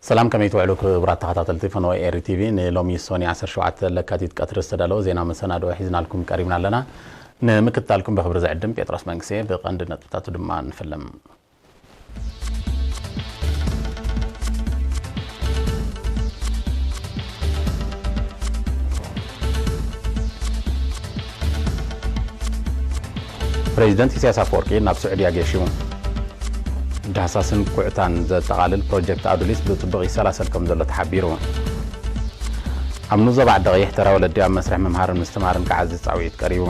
ሰላም፣ ከመይ ትውዕሉ ክቡራት ተኸታተልቲ ፈነወ ኤሪ ቲቪ? ንሎሚ ሶኒ ዓሰርተ ሸውዓተ ለካቲት ቀትሪ ዝተዳለወ ዜና መሰናድኦ ሒዝናልኩም ቀሪብና ኣለና። ንምክትታልኩም ብኽብሪ ዝዕድም ጴጥሮስ መንግስቴ። ብቐንዲ ነጥብታቱ ድማ ንፍልም። ፕሬዚደንት ኢሳያስ ኣፈወርቂ ናብ ስዑድያ ገይሹ። ዳህሳስን ኩዕታን ዘጠቓልል ፕሮጀክት ኣዱሊስ ብጽቡቕ ይሰላሰል ከም ዘሎ ተሓቢሩ። ኣብ ንዞባ ዓዲ ቀይሕ ተራ ወለዲ ኣብ መስርሕ ምምሃርን ምስትምሃርን ክዓዝዝ ጻውዒት ቀሪቡ።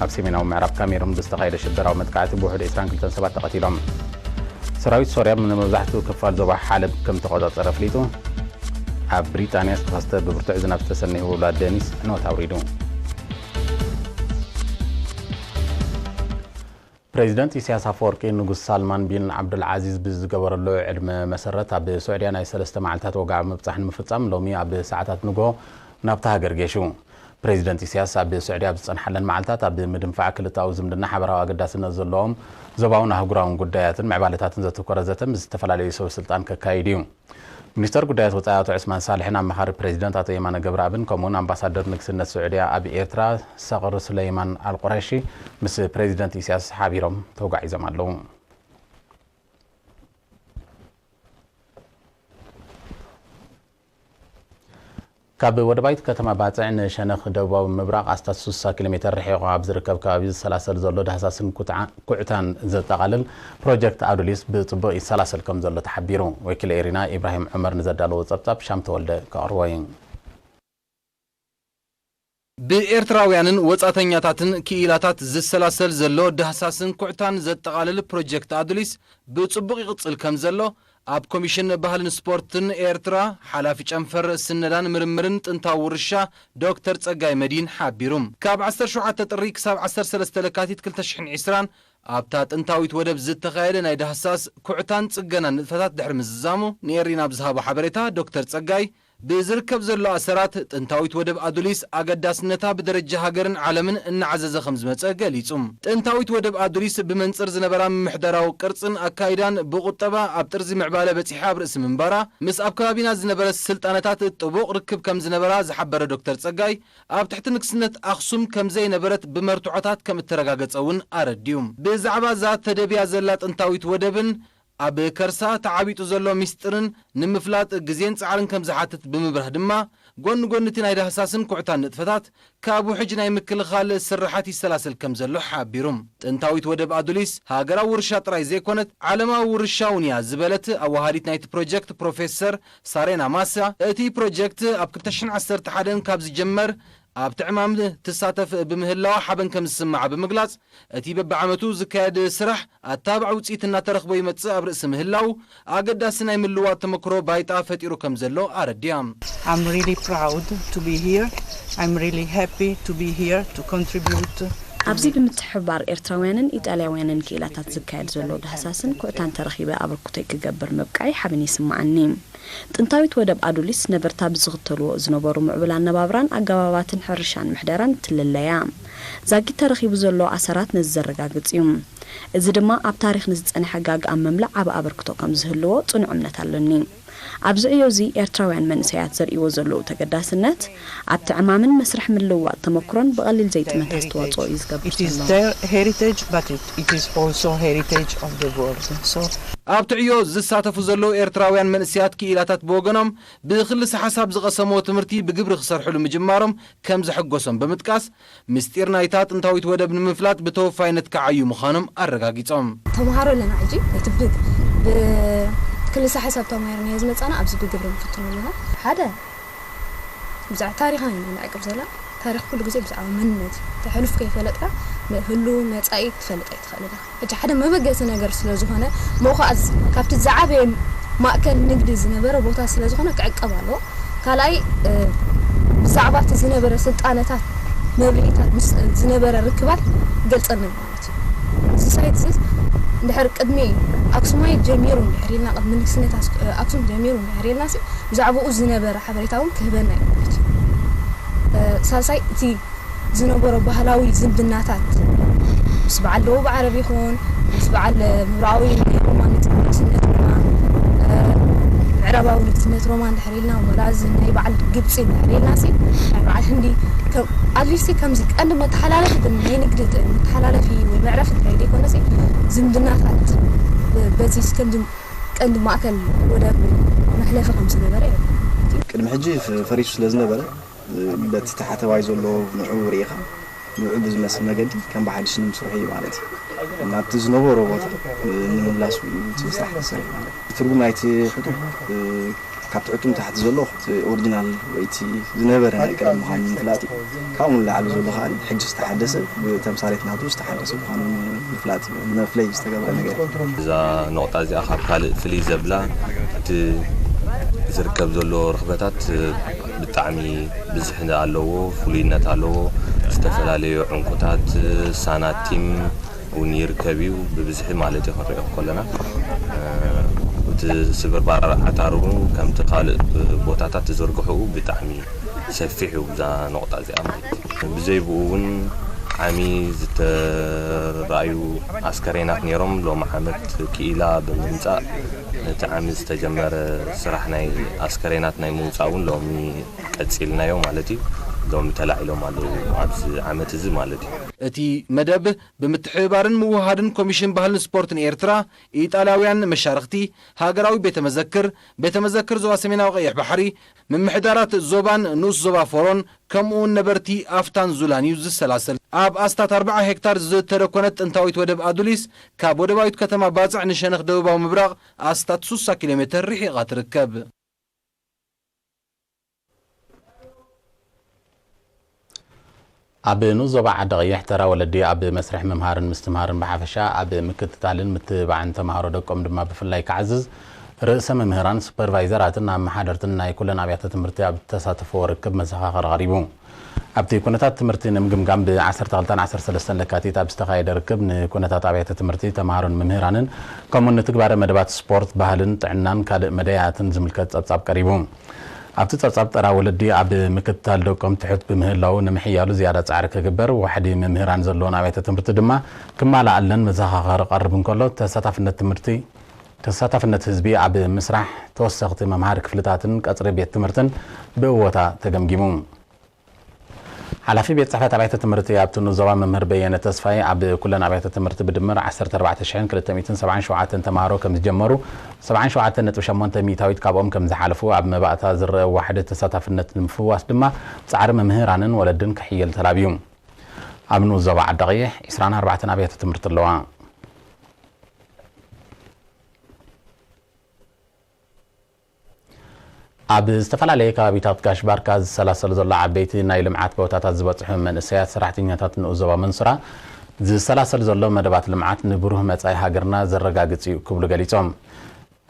ኣብ ሰሜናዊ ምዕራብ ካሜሩን ብዝተኻየደ ሽበራዊ መጥቃዕቲ ብውሕዱ ዕስራን ክልተን ሰባት ተቐቲሎም። ሰራዊት ሶርያ ንመብዛሕትኡ ክፋል ዞባ ሓለብ ከም ተቖጻጸረ ኣፍሊጡ። ኣብ ብሪጣንያ ዝተኸስተ ብብርቱዕ ዝናብ ዝተሰነየ ህውውላት ደኒስ ዕንወት ኣውሪዱ። ፕሬዚደንት ኢሳያስ ኣፈወርቂ ንጉስ ሳልማን ቢን ዓብዱልዓዚዝ ብዝገበረሉ ዕድመ መሰረት ኣብ ስዑድያ ናይ ሰለስተ መዓልታት ወግዓዊ ምብጻሕ ንምፍጻም ሎሚ ኣብ ሰዓታት ንግሆ ናብታ ሃገር ገይሹ። ፕሬዚደንት ኢሳያስ ኣብ ስዑድያ ኣብ ዝጸንሓለን መዓልታት ኣብ ምድንፋዕ ክልተኣዊ ዝምድና ሓበራዊ ኣገዳስነት ዘለዎም ዞባውን ኣህጉራውን ጉዳያትን ምዕባለታትን ዘተኮረ ዘተ ምስ ዝተፈላለዩ ሰብ ስልጣን ከካይድ እዩ። ሚኒስተር ጉዳያት ወጻኢ ኣቶ ዑስማን ሳልሕን ኣማኻሪ ፕሬዚደንት ኣቶ የማነ ገብረኣብን ከምኡውን ኣምባሳደር ንግስነት ስዑድያ ኣብ ኤርትራ ሰቕር ሱለይማን ኣልቁረሺ ምስ ፕሬዚደንት ኢሳያስ ሓቢሮም ተጓዒዞም ኣለዉ። ካብ ወደባይት ከተማ ባጽዕ ንሸነኽ ደቡባዊ ምብራቕ ኣስታት ስሳ ኪሎ ሜተር ርሒቑ ኣብ ዝርከብ ከባቢ ዝሰላሰል ዘሎ ዳህሳስን ኩትዓ-፣ ኩዕታን ዘጠቓልል ፕሮጀክት ኣዱሊስ ብጽቡቕ ይሰላሰል ከም ዘሎ ተሓቢሩ። ወኪል ኤሪና ኢብራሂም ዑመር ንዘዳለዎ ጸብጻብ ሻም ተወልደ ከቕርቦ እዩ። ብኤርትራውያንን ወጻተኛታትን ክኢላታት ዝሰላሰል ዘሎ ዳህሳስን ኩዕታን ዘጠቓልል ፕሮጀክት ኣዱሊስ ብጽቡቕ ይቕጽል ከም ዘሎ ኣብ ኮሚሽን ባህልን ስፖርትን ኤርትራ ሓላፊ ጨንፈር ስነዳን ምርምርን ጥንታዊ ውርሻ ዶክተር ጸጋይ መዲን ሓቢሩ። ካብ ዓሰርተ ሸውዓተ ጥሪ ክሳብ ዓሰርተ ሰለስተ ለካቲት ክልተ ሽሕን ዕስራን ኣብታ ጥንታዊት ወደብ ዝተኻየደ ናይ ዳህሳስ ኩዕታን ጽገናን ንጥፈታት ድሕሪ ምዝዛሙ ንኤሪና ብዝሃቦ ሓበሬታ ዶክተር ጸጋይ ብዝርከብ ዘሎ ኣሰራት ጥንታዊት ወደብ ኣዱሊስ ኣገዳስነታ ብደረጃ ሃገርን ዓለምን እናዓዘዘ ከም ዝመጸ ገሊጹ። ጥንታዊት ወደብ ኣዱሊስ ብመንጽር ዝነበራ ምምሕዳራዊ ቅርጽን ኣካይዳን ብቁጠባ ኣብ ጥርዚ ምዕባለ በጺሓ ኣብ ርእሲ ምንባራ ምስ ኣብ ከባቢና ዝነበረ ስልጣነታት ጥቡቕ ርክብ ከም ዝነበራ ዝሓበረ ዶክተር ጸጋይ ኣብ ትሕቲ ንግስነት ኣኽሱም ከም ዘይነበረት ብመርትዖታት ከም እተረጋገጸ እውን ኣረዲኡ። ብዛዕባ እዛ ተደብያ ዘላ ጥንታዊት ወደብን ኣብ ከርሳ ተዓቢጡ ዘሎ ሚስጥርን ንምፍላጥ ግዜን ጻዕርን ከም ዝሓትት ብምብራህ ድማ፣ ጎኒ ጎኒ እቲ ናይ ዳህሳስን ኩዕታን ንጥፈታት፣ ካብ ውሕጅ ናይ ምክልኻል ስራሓት ይሰላሰል ከም ዘሎ ሓቢሩ። ጥንታዊት ወደብ ኣዱሊስ ሃገራዊ ውርሻ ጥራይ ዘይኮነት፣ ዓለማዊ ውርሻ እውን እያ ዝበለት ኣዋሃዲት ናይቲ ፕሮጀክት ፕሮፌሰር ሳሬና ማሳ፣ እቲ ፕሮጀክት ኣብ ክልተ ሽሕን ዓሰርተ ሓደን ካብ ዝጀመር ኣብቲ ዕማም ትሳተፍ ብምህላዋ ሓበን ከም ዝስምዓ ብምግላጽ፣ እቲ በብዓመቱ ዝካየድ ስራሕ ኣታባዕ ውጽኢት እናተረኽቦ ይመጽእ ኣብ ርእሲ ምህላው፣ ኣገዳሲ ናይ ምልዋጥ ተመክሮ ባይጣ ፈጢሩ ከም ዘሎ ኣረዲኣ። I'm really proud to be here. I'm really happy to be here to contribute to ኣብዚ this. ብምትሕብባር ኤርትራውያንን ኢጣልያውያንን ክኢላታት ዝካየድ ዘሎ ዳህሳስን ኩዕታን ተረኺበ ኣበርክቶይ ክገብር ምብቃይ ሓበን ይስምዓኒ። ጥንታዊት ወደብ ኣዱሊስ ነበርታ ብዝኽተልዎ ዝነበሩ ምዕቡል ኣነባብራን ኣገባባትን ሕርሻን ምሕደራን እትልለያ። ዛጊት ተረኺቡ ዘሎ ኣሰራት ነዚ ዘረጋግጽ እዩ። እዚ ድማ ኣብ ታሪኽ ንዝጸንሐ ጋግ ኣብ ምምላእ ዓቢ ኣበርክቶ ከም ዝህልዎ ጽኑዕ እምነት ኣሎኒ። ኣብዚ ዕዮ እዚ ኤርትራውያን መንእሰያት ዘርእይዎ ዘለዉ ተገዳስነት፣ ኣብቲ ዕማምን መስርሕ ምልውዋጥ ተመክሮን ብቐሊል ዘይጥመት ኣስተዋጽኦ እዩ ዝገብር ዘሎ። It is their heritage, but it, it is also heritage of the world. So ኣብቲ ዕዮ ዝሳተፉ ዘለዉ ኤርትራውያን መንእሰያት ክኢላታት ብወገኖም፣ ብክልሰ ሓሳብ ዝቐሰምዎ ትምህርቲ ብግብሪ ክሰርሕሉ ምጅማሮም ከም ዘሐጎሶም ብምጥቃስ፣ ምስጢር ናይታ ጥንታዊት ወደብ ንምፍላጥ ብተወፋይነት ክዓዩ ምዃኖም ኣረጋጊጾም። ተምሃሮ ኣለና ሕጂ፣ እቲ ብ-፣ ብክልሰ ሓሳብ ተማሂርናዮ ዝመጻና ኣብዚ ብግብሪ ንፍትኖ ኣለና። ሓደ፣ ብዛዕባ ታሪኽና ኢና ንዕቅብ ዘለና። ታሪኽ ኩሉ ግዜ ብዛዕባ መንነት እዩ። እቲ ሕሉፍ ከይፈለጥካ፣ ም-፣ ህሉው መጻኢ ክትፈልጥ ኣይትኽእልን ኢኻ። ሕጂ ሓደ መበገሲ ነገር ስለ ዝኾነ፣ ምኡኻዝ ካብቲ ዝዓበየ ማእከል ንግዲ ዝነበረ ቦታ ስለ ዝኾነ ክዕቀብ ኣለዎ። ካልኣይ፣ እ፣ ብዛዕባ እቲ ዝነበረ ስልጣነታት፣ መብልዒታት፣ ምስ ዝነበረ ርክባት ክገልጸልና እዩ ማለት እዩ። እዚ ሳይት እዚ እንድሕር ቅድሚ ኣክሱማይት ጀሚሩ እንድሕር ኢልና፣ ቅድሚ ንግስነት ኣስ-፣ ኣክሱም ጀሚሩ እንድሕር ኢልና ሲ፣ ብዛዕባኡ ዝነበረ ሓበሬታ እውን ክህበና እዩ ማለት እዩ። እ፣ ሳልሳይ፣ እቲ ዝነበሮ ባህላዊ ዝምድናታት ምስ በዓል ደቡብ ዓረብ ይኹን ምስ በዓል ምብራቓዊ ናይ ሮማን ንግስነት ድማ፣ እ፣ ምዕራብ ምዕራባዊ ንግስነት ሮማ እንድሕር ኢልና፣ ወላ እዚ ናይ በዓል ግብፂ እንድሕር ኢልና ሲ፣ ናይ በዓል ህንዲ ከም ኣትሊስት ከምዚ ቀንዲ መተሓላለፊ ናይ ንግዲ መተሓላለፊ ወይ መዕረፊ ጥራይ ዘይኮነ ሲ፣ ዝምድናታት በዚ እስከምዚ ቀንዲ ማእከል ወደብ መሕለፊ ከም ዝነበረ እዩ። ቅድሚ ሕጂ ፈሪሱ ስለ ዝነበረ፣ በቲ ታሕተዋይ ዘሎ ንዑ ርኢኻ፣ ንዑ ብዝመስል መገዲ ከም ብሓድሽ ንምስርሑ እዩ ማለት እዩ። ናብቲ ዝነበሮ ቦታ ንምምላሱ እዩ እቲ ስራሕ ተሰሪሑ ማለት እዩ። ትርጉም ናይቲ ሕቶ፣ ካብቲ ሕጡም ታሕቲ ዘሎ እቲ ኦሪጂናል ወይ እቲ ዝነበረ ናይ ቀደም ምዃኑ ንምፍላጥ እዩ። ካብኡ ንላዕሊ ዘሎ ከኣ ሕጂ ዝተሓደሰ፣ ብተምሳሌት ናቱ ዝተሓደሰ ምዃኑ ንምፍላጥ እዩ፣ ንመፍለይ ዝተገብረ ነገር እዩ። እዛ ነቑጣ እዚኣ ካብ ካልእ ፍልይ ዘብላ፣ እቲ ዝርከብ ዘሎ ርኽበታት ብጣዕሚ ብዝሒ ኣለዎ፣ ፍሉይነት ኣለዎ። ዝተፈላለዩ ዕንቁታት፣ ሳናቲም እውን ይርከብ እዩ፣ ብብዝሒ ማለት እዩ ክንሪኦ ከለና። እ፣ እቲ ስብርባር ዓታሩ እውን ከምቲ ካልእ ቦታታት ተዘርግሕኡ ብጣዕሚ ሰፊሕ እዩ፣ እዛ ነቑጣ እዚኣ ማለት እዩ። ብዘይ ብኡ እውን ዓሚ ዝተራእዩ ኣስከሬናት ነይሮም። ሎሚ ዓመት ክኢላ ብምምጻእ ነቲ ዓሚ ዝተጀመረ ስራሕ ናይ ኣስከሬናት ናይ ምውጻእ እውን ሎሚ ቀጺልናዮ ማለት እዩ። ሎሚ ተላዒሎም ኣለዉ ኣብዚ ዓመት እዚ ማለት እዩ። እቲ መደብ ብምትሕብባርን ምውህሃድን ኮሚሽን ባህልን ስፖርትን ኤርትራ፣ ኢጣልያውያን መሻርኽቲ፣ ሃገራዊ ቤተ መዘክር፣ ቤተ መዘክር ዞባ ሰሜናዊ ቀይሕ ባሕሪ፣ ምምሕዳራት ዞባን ንኡስ ዞባ ፎሮን፣ ከምኡውን ነበርቲ ኣፍታን ዙላን እዩ ዝሰላሰል። ኣብ ኣስታት ኣርብዓ ሄክታር ዝተደኮነት ጥንታዊት ወደብ ኣዱሊስ፣ ካብ ወደባዊት ከተማ ባጽዕ ንሸነኽ ደቡባዊ ምብራቕ ኣስታት ስሳ ኪሎ ሜተር ርሒቓ ትርከብ። ኣብ ንኡስ ዞባ ዓዲ ቀይሕ ተራ ወለዲ ኣብ መስርሕ ምምሃርን ምስትምሃርን ብሓፈሻ፣ ኣብ ምክትታልን ምትብባዕን ተምሃሮ ደቆም ድማ ብፍላይ ክዓዝዝ፣ ርእሰ መምህራን፣ ሱፐርቫይዘራትን ኣመሓደርትን ናይ ኩለን ኣብያተ ትምህርቲ ኣብ ዝተሳተፍዎ ርክብ መዘኻኸሪ ቀሪቡ። ኣብቲ ኩነታት ትምህርቲ ንምግምጋም ብ ዓሰርተ ክልተን ዓሰርተ ሰለስተን ለካቲት ኣብ ዝተኻየደ ርክብ፣ ንኩነታት ኣብያተ ትምህርቲ፣ ተምሃሮን መምህራንን፣ ከምኡውን ንትግባረ መደባት ስፖርት፣ ባህልን ጥዕናን ካልእ መዳያትን ዝምልከት ጸብጻብ ቀሪቡ። ኣብቲ ጸብጻብ፣ ተራ ወለዲ ኣብ ምክትታል ደቆም ትሑት ብምህላዉ፣ ንምሕያሉ ዝያዳ ጻዕሪ ክግበር፣ ዋሕዲ መምህራን ዘለወን ኣብያተ ትምህርቲ ድማ ክማልኣለን መዘኻኸሪ ክቐርብ እንከሎ፣ ተሳታፍነት ትምህርቲ፣ ተሳታፍነት ህዝቢ ኣብ ምስራሕ ተወሰኽቲ መምሃሪ ክፍልታትን ቀጽሪ ቤት ትምህርትን ብእወታ ተገምጊሙ። ሓላፊ ቤት ጽሕፈት ኣብያተ ትምህርቲ ኣብቲ ንኡስ ዞባ መምህር በየነ ተስፋይ፣ ኣብ ኩለን ኣብያተ ትምህርቲ ብድምር ዓሰርተ ኣርባዕተ ሽሕን ክልተ ሚእትን ሰብዓን ሸውዓተን ተምሃሮ ከም ዝጀመሩ፣ ሰብዓን ሸውዓተን ነጥቢ ሸሞንተ ሚእታዊት ካብኦም ከም ዝሓለፉ፣ ኣብ መባእታ ዝረአ ዋሕዲ ተሳታፍነት ንምፍዋስ ድማ ጻዕሪ መምህራንን ወለድን ክሕየል ተላብዩ። ኣብ ንኡስ ዞባ ዓዲ ቀይሕ ዒስራን ኣርባዕተን ኣብያተ ትምህርቲ ኣለዋ። ኣብ ዝተፈላለየ ከባቢታት ጋሽ ባርካ ዝሰላሰል ዘሎ ዓበይቲ ናይ ልምዓት ቦታታት ዝበጽሑ መንእሰያት ሰራሕተኛታት ንኡስ ዞባ መንሱራ፣ ዝሰላሰል ዘሎ መደባት ልምዓት ንብሩህ መጻኢ ሃገርና ዘረጋግጽ እዩ ክብሉ ገሊጾም።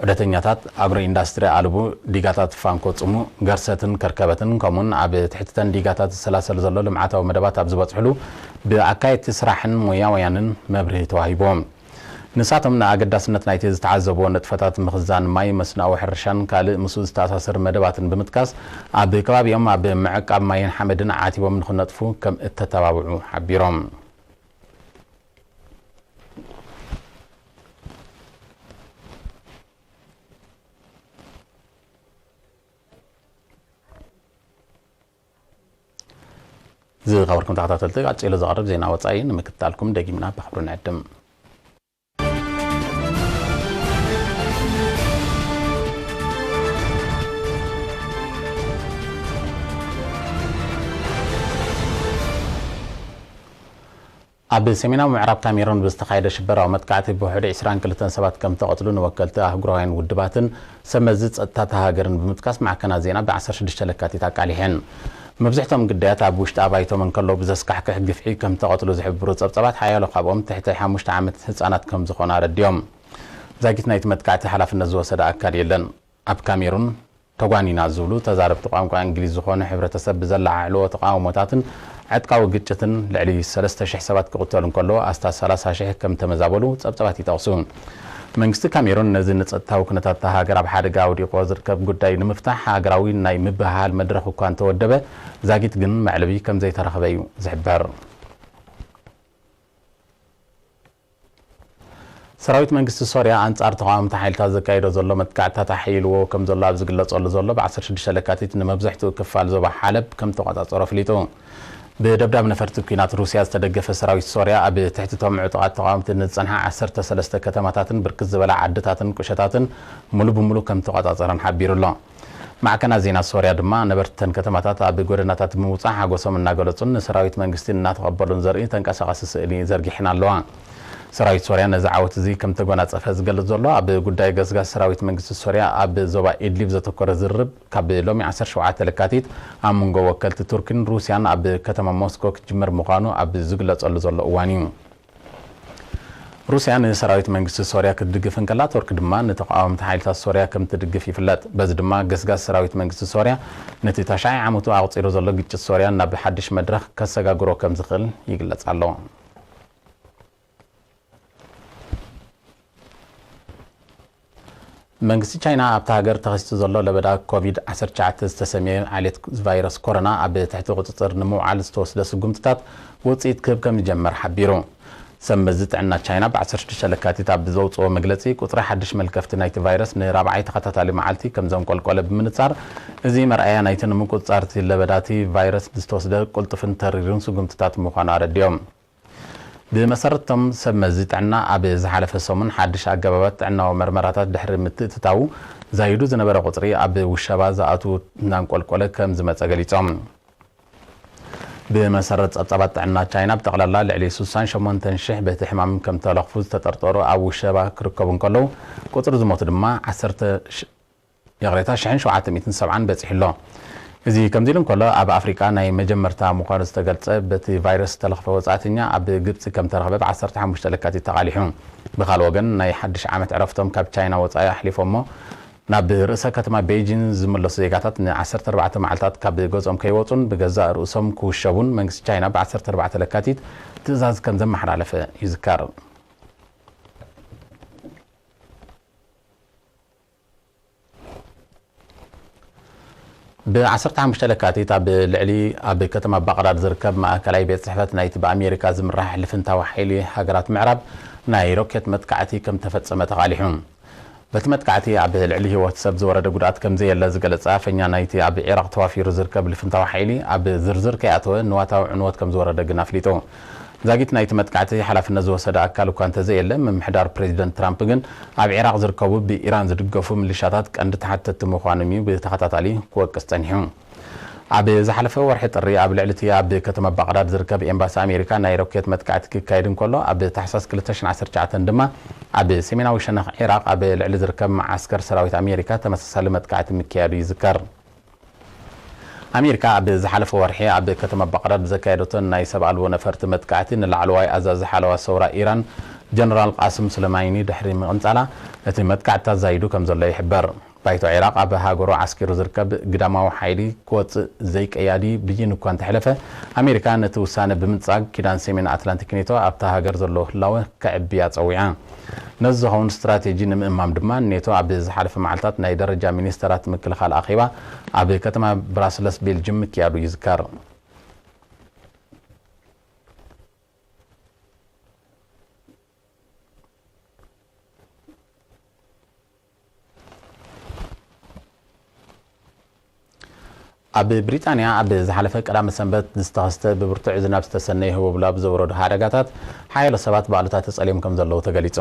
ዑደተኛታት ኣግሮ ኢንዳስትሪ ኣልቡ፣ ዲጋታት ፋንኮ ጽሙ፣ ገርሰትን ከርከበትን፣ ከምኡን ኣብ ትሕቲተን ዲጋታት ዝሰላሰል ዘሎ ልምዓታዊ መደባት ኣብ ዝበጽሕሉ፣ ብኣካየድቲ ስራሕን ሞያውያንን መብርሂ ተዋሂቦም። ንሳቶም ንኣገዳስነት ናይቲ ዝተዓዘብዎ ንጥፈታት ምኽዛን ማይ፣ መስኖኣዊ ሕርሻን ካልእ ምስኡ ዝተኣሳሰር መደባትን ብምጥቃስ፣ ኣብ ከባቢኦም ኣብ ምዕቃብ ማይን ሓመድን ዓቲቦም ንኽነጥፉ ከም እተተባብዑ ሓቢሮም። ዝኸበርኩም ተኸታተልቲ፣ ቀጺሉ ዝቐርብ ዜና ወጻኢ ንምክትታልኩም ደጊምና ብኽብሪ ንዕድም። ኣብ ሰሜናዊ ምዕራብ ካሜሩን ብዝተኻየደ ሽበራዊ መጥቃዕቲ ብውሕዱ ዒስራን ክልተን ሰባት ከም ተቐትሉ ንወከልቲ ኣህጉራውያን ውድባትን ሰብ መዚ ጸጥታ እታ ሃገርን ብምጥቃስ፣ ማዕከናት ዜና ብ ዓሰርተ ሽዱሽተ ለካቲት ኣቃሊሐን። መብዝሕቶም ግዳያት ኣብ ውሽጢ ኣባይቶም እንከለዉ ብዘስካሕክሕ ግፍዒ ከም ተቐትሉ ዝሕብሩ ጸብጻባት፣ ሓያሎ ካብኦም ትሕቲ ሓሙሽተ ዓመት ህጻናት ከም ዝኾኑ ኣረዲኦም። ዛጊት ናይቲ መጥቃዕቲ ሓላፍነት ዝወሰደ ኣካል የለን። ኣብ ካሜሩን ተጓኒና ዝብሉ ተዛረብቲ ቋንቋ እንግሊዝ ዝኾኑ ሕብረተሰብ ብዘለዓዕልዎ ተቓውሞታትን ዕጥቃዊ ግጭትን ልዕሊ ሰለስተ ሽሕ ሰባት ክቕተሉ እንከለዉ፣ ኣስታት ሰላሳ ሽሕ ከም ተመዛበሉ ጸብጻባት ይጠቕሱ። መንግስቲ ካሜሩን ነዚ ንጸጥታዊ ኩነታት እታ ሃገር ኣብ ሓደጋ ኣውዲቕዎ ዝርከብ ጉዳይ ንምፍታሕ ሃገራዊ ናይ ምብህሃል መድረኽ እኳ እንተወደበ፣ ዛጊት ግን መዕለቢ ከም ዘይተረኽበ እዩ ዝሕበር። ሰራዊት መንግስቲ ሶርያ ኣንጻር ተቓወምቲ ሓይልታት ዘካይዶ ዘሎ መጥቃዕትታት ኣሕይልዎ ከም ዘሎ ኣብ ዝግለጸሉ ዘሎ፣ ብ ዓሰርተ ሽዱሽተ ለካቲት ንመብዛሕትኡ ክፋል ዞባ ሓለብ ከም ተቖጻጸሮ ኣፍሊጡ። ብደብዳብ ነፈርቲ ኲናት ሩስያ ዝተደገፈ ሰራዊት ሶርያ፣ ኣብ ትሕቲ እቶም ዕጡቓት ተቓወምቲ ንዝጸንሓ ዓሰርተ ሰለስተ ከተማታትን ብርክት ዝበላ ዓድታትን ቁሸታትን ሙሉ ብሙሉ ከም ተቖጻጸረን ሓቢሩ ኣሎ። ማዕከናት ዜና ሶርያ ድማ ነበርቲ እተን ከተማታት ኣብ ጎደናታት ብምውጻእ ሓጎሶም እናገለጹን ንሰራዊት መንግስቲ እናተቐበሉን ዘርኢ ተንቀሳቓሲ ስእሊ ዘርጊሐን ኣለዋ። ሰራዊት ሶርያ ነዚ ዓወት እዚ ከም ተጎናጸፈ ዝገልጽ ዘሎ፣ ኣብ ጉዳይ ገስጋስ ሰራዊት መንግስቲ ሶርያ ኣብ ዞባ ኢድሊብ ዘተኮረ ዝርርብ፣ ካብ ሎሚ ዓሰርተ ሸውዓተ ለካቲት ኣብ መንጎ ወከልቲ ቱርክን ሩስያን ኣብ ከተማ ሞስኮ ክጅመር ምዃኑ ኣብ ዝግለጸሉ ዘሎ እዋን እዩ። ሩስያ ንሰራዊት መንግስቲ ሶርያ ክትድግፍ እንከላ፣ ቱርክ ድማ ንተቓወምቲ ሓይልታት ሶርያ ከም ትድግፍ ይፍለጥ። በዚ ድማ ገስጋስ ሰራዊት መንግስቲ ሶርያ ነቲ ተሽዓይ ዓመቱ ኣቑጺሩ ዘሎ ግጭት ሶርያ ናብ ሓድሽ መድረኽ ከሰጋግሮ ከም ዝኽእል ይግለጽ ኣሎ። መንግስቲ ቻይና ኣብታ ሃገር ተኸሲቱ ዘሎ ለበዳ ኮቪድ ዓሰርተ ትሽዓተ ዝተሰምየ ዓሌት ቫይረስ ኮሮና ኣብ ትሕቲ ቁጽጽር ንምውዓል ዝተወስደ ስጉምትታት ውጽኢት ክህብ ከም ዝጀመረ ሓቢሩ። ሰብ መዚ ጥዕና ቻይና ብ ዓሰርተ ሽዱሽተ ለካቲት ኣብ ዘውጽኦ መግለጺ፣ ቁጽሪ ሓድሽ መልከፍቲ ናይቲ ቫይረስ ንራብዓይ ተኸታታሊ መዓልቲ ከም ዘንቆልቆለ ብምንጻር፣ እዚ መርኣያ ናይቲ ንምቁጽጻር እቲ ለበዳ እቲ ቫይረስ ዝተወስደ ቅልጡፍን ተሪርን ስጉምትታት ምዃኑ ኣረዲኦም። ብመሰረት እቶም ሰብ መዚ ጥዕና፣ ኣብ ዝሓለፈ ሰሙን ሓድሽ ኣገባባት ጥዕናዊ መርመራታት ድሕሪ ምትእትታዉ፣ ዛይዱ ዝነበረ ቁጽሪ ኣብ ውሸባ ዝኣትዉ እናንቆልቆለ ከም ዝመጸ ገሊጾም። ብመሰረት ጸብጻባት ጥዕና ቻይና፣ ብጠቕላላ ልዕሊ ስሳን ሸሞንተን ሽሕ በቲ ሕማም ከም ተለኽፉ ዝተጠርጠሩ ኣብ ውሸባ ክርከቡ እንከለዉ፣ ቁጽሪ ዝሞቱ ድማ ዓሰርተ ሽ-፣ ይቕሬታ፣ ሽሕን ሸውዓተ ሚእትን ሰብዓን በጺሑ ኣሎ። እዚ ከምዚ ኢሉ እንከሎ፣ ኣብ ኣፍሪቃ ናይ መጀመርታ ምዃኑ ዝተገልጸ በቲ ቫይረስ ዝተለኽፈ ወጻእተኛ ኣብ ግብጺ ከም ተረኽበ ብ ዓሰርተ ሓሙሽተ ለካቲት ተቓሊሑ። ብኻልእ ወገን፣ ናይ ሓድሽ ዓመት ዕረፍቶም ካብ ቻይና ወጻኢ ኣሕሊፎሞ ናብ ርእሰ ከተማ ቤይጂን ዝምለሱ ዜጋታት ን ዓሰርተ ኣርባዕተ መዓልታት ካብ ገዝኦም ከይወጹን ብገዛእ ርእሶም ክውሸቡን መንግስቲ ቻይና ብ ዓሰርተ ኣርባዕተ ለካቲት ትእዛዝ ከም ዘመሓላለፈ ይዝከር። ብ ዓሰርተ ሓሙሽተ ለካቲት ኣብ ልዕሊ ኣብ ከተማ ባቕዳድ ዝርከብ ማእከላይ ቤት ጽሕፈት ናይቲ ብኣሜሪካ ዝምራሕ ልፍንታዊ ሓይሊ ሃገራት ምዕራብ ናይ ሮኬት መጥቃዕቲ ከም ተፈጸመ ተቓሊሑ። በቲ መጥቃዕቲ ኣብ ልዕሊ ህይወት ሰብ ዝወረደ ጉድኣት ከም ዘየለ ዝገለጸ ኣፈኛ ናይቲ ኣብ ዒራቕ ተዋፊሩ ዝርከብ ልፍንታዊ ሓይሊ፣ ኣብ ዝርዝር ከይኣተወ ንዋታዊ ዕንወት ከም ዝወረደ ግን ኣፍሊጡ። ዛጊት ናይቲ መጥቃዕቲ ሓላፍነት ዝወሰደ ኣካል እኳ እንተዘየለ፣ ምምሕዳር ፕሬዚደንት ትራምፕ ግን ኣብ ዒራቕ ዝርከቡ ብኢራን ዝድገፉ ሚሊሻታት ቀንዲ ተሓተትቲ ምዃኖም እዩ ብተኸታታሊ ክወቅስ ጸኒሑ። ኣብ ዝሓለፈ ወርሒ ጥሪ፣ ኣብ ልዕሊ እቲ ኣብ ከተማ ባቕዳድ ዝርከብ ኤምባሲ ኣሜሪካ ናይ ሮኬት መጥቃዕቲ ክካየድ እንከሎ፣ ኣብ ታሕሳስ ክልተ ሽሕን ዓሰርተ ትሽዓተን ድማ ኣብ ሰሜናዊ ሸነኽ ዒራቕ ኣብ ልዕሊ ዝርከብ መዓስከር ሰራዊት ኣሜሪካ ተመሳሳሊ መጥቃዕቲ ምክያዱ ይዝከር። ኣሜሪካ ኣብ ዝሓለፈ ወርሒ ኣብ ከተማ ባቕዳድ ብዘካየደቶን ናይ ሰብ ኣልቦ ነፈርቲ መጥቃዕቲ ንላዕለዋይ ኣዛዚ ሓለዋ ሰውራ ኢራን ጀነራል ቃስም ሱለማኒ ድሕሪ ምቕንጻላ፣ እቲ መጥቃዕትታት ዛይዱ ከም ዘሎ ይሕበር። ባይቶ ዒራቕ ኣብ ሃገሩ ዓስኪሩ ዝርከብ ግዳማዊ ሓይሊ ክወጽእ ዘይቀያዲ ብይን እኳ እንተሕለፈ፣ ኣሜሪካ ነቲ ውሳነ ብምንጻግ ኪዳን ሰሜን ኣትላንቲክ ኔቶ ኣብታ ሃገር ዘለዎ ህላወ ከዕብያ ጸዊዓ። ነዚ ዝኸውን ስትራቴጂ ንምእማም ድማ ኔቶ ኣብ ዝሓለፈ መዓልታት ናይ ደረጃ ሚኒስተራት ምክልኻል ኣኼባ ኣብ ከተማ ብራስለስ ቤልጅም ምክያዱ ይዝከር። ኣብ ብሪጣንያ ኣብ ዝሓለፈ ቀዳመ ሰንበት ዝተኸስተ ብብርቱዕ ዝናብ ዝተሰነየ ህቦብላ ብዘውረዶ ሓደጋታት ሓያሎ ሰባት ብኣሉታ ተጸልዮም ከም ዘለዉ ተገሊጹ።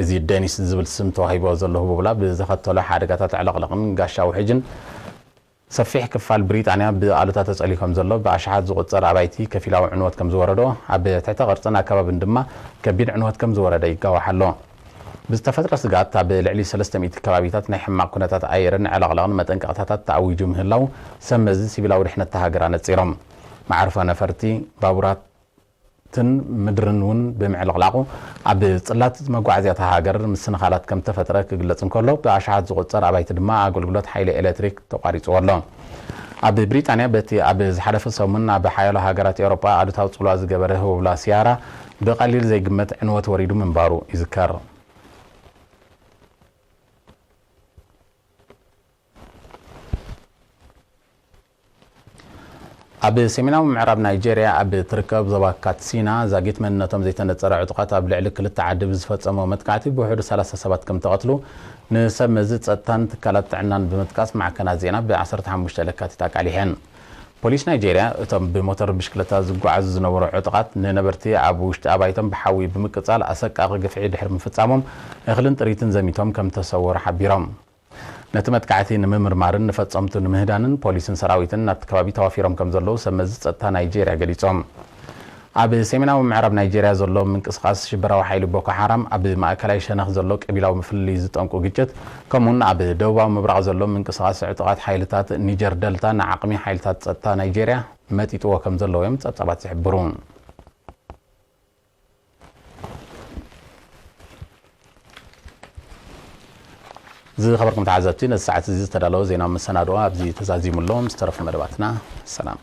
እዚ ደኒስ ዝብል ስም ተዋሂቦ ዘሎ ህቦብላ ብዘኸተሎ ሓደጋታት ዕለቕለቕን ጋሻ ውሕጅን ሰፊሕ ክፋል ብሪጣንያ ብኣሉታ ተጸልዩ ከም ዘሎ ብኣሽሓት ዝቑጸር ኣባይቲ ከፊላዊ ዕንወት ከም ዝወረዶ፣ ኣብ ትሕተ ቅርጽን ኣከባብን ድማ ከቢድ ዕንወት ከም ዝወረደ ይጋዋሕ ኣሎ። ብዝተፈጥረ ስግኣት ኣብ ልዕሊ ሰለስተ ሚእቲ ከባቢታት ናይ ሕማቕ ኩነታት ኣየርን ዕለቕለቕን መጠንቀቕታታት ተኣዊጁ ምህላው ሰብ መዚ ሲቪላዊ ድሕነት እታ ሃገር ኣነጺሮም። መዓርፎ ነፈርቲ፣ ባቡራትን ምድርን እውን ብምዕልቕላቑ ኣብ ጽላት መጓዓዝያ እታ ሃገር ምስንኻላት ከም ተፈጥረ ክግለጽ እንከሎ፣ ብኣሽሓት ዝቑጸር ኣባይቲ ድማ ኣገልግሎት ሓይሊ ኤሌክትሪክ ተቋሪጽዎ ኣሎ። ኣብ ብሪጣንያ በቲ ኣብ ዝሓለፈ ሰሙን ኣብ ሓያሎ ሃገራት ኤውሮጳ ኣሉታዊ ጽልዋ ዝገበረ ህቦብላ ሲያራ ብቐሊል ዘይግመት ዕንወት ወሪዱ ምንባሩ ይዝከር። ኣብ ሰሜናዊ ምዕራብ ናይጄርያ ኣብ ትርከብ ዞባ ካትሲና ዛጊት መንነቶም ዘይተነጸረ ዕጡቓት ኣብ ልዕሊ ክልተ ዓዲ ብዝፈጸሞ መጥቃዕቲ ብውሕዱ ሰላሳ ሰባት ከም ተቐትሉ ንሰብ መዚ ጸጥታን ትካላት ጥዕናን ብምጥቃስ ማዕከናት ዜና ብ ዓሰርተ ሓሙሽተ ለካቲት ኣቃሊሐን። ፖሊስ ናይጄርያ እቶም ብሞተር ብሽክለታ ዝጓዓዙ ዝነበሩ ዕጡቓት ንነበርቲ ኣብ ውሽጢ ኣባይቶም ብሓዊ ብምቅጻል ኣሰቃቒ ግፍዒ ድሕሪ ምፍጻሞም እኽልን ጥሪትን ዘሚቶም ከም ተሰወሩ ሓቢሮም። ነቲ መጥቃዕቲ ንምምርማርን ንፈጸምቱ ንምህዳንን ፖሊስን ሰራዊትን ናብቲ ከባቢ ተዋፊሮም ከም ዘለዉ ሰብ መዚ ጸጥታ ናይጄርያ ገሊጾም። ኣብ ሰሜናዊ ምዕራብ ናይጄርያ ዘሎ ምንቅስቓስ ሽበራዊ ሓይሊ ቦኮ ሓራም ኣብ ማእከላይ ሸነኽ ዘሎ ቀቢላዊ ምፍልልይ ዝጠንቁ ግጭት ከምኡውን ኣብ ደቡባዊ ምብራቕ ዘሎ ምንቅስቓስ ዕጡቓት ሓይልታት ኒጀር ደልታ ንዓቕሚ ሓይልታት ጸጥታ ናይጄርያ መጢጥዎ ከም ዘለዉ እዮም ጸብጻባት ዝሕብሩ። ዝኸበርኩም ተዓዘብቲ፣ ነዚ ሰዓት እዚ ዝተዳለወ ዜናዊ መሰናድኦ ኣብዚ ተዛዚሙ ኣሎ። ምስ ተረፉ መደባትና ሰላም።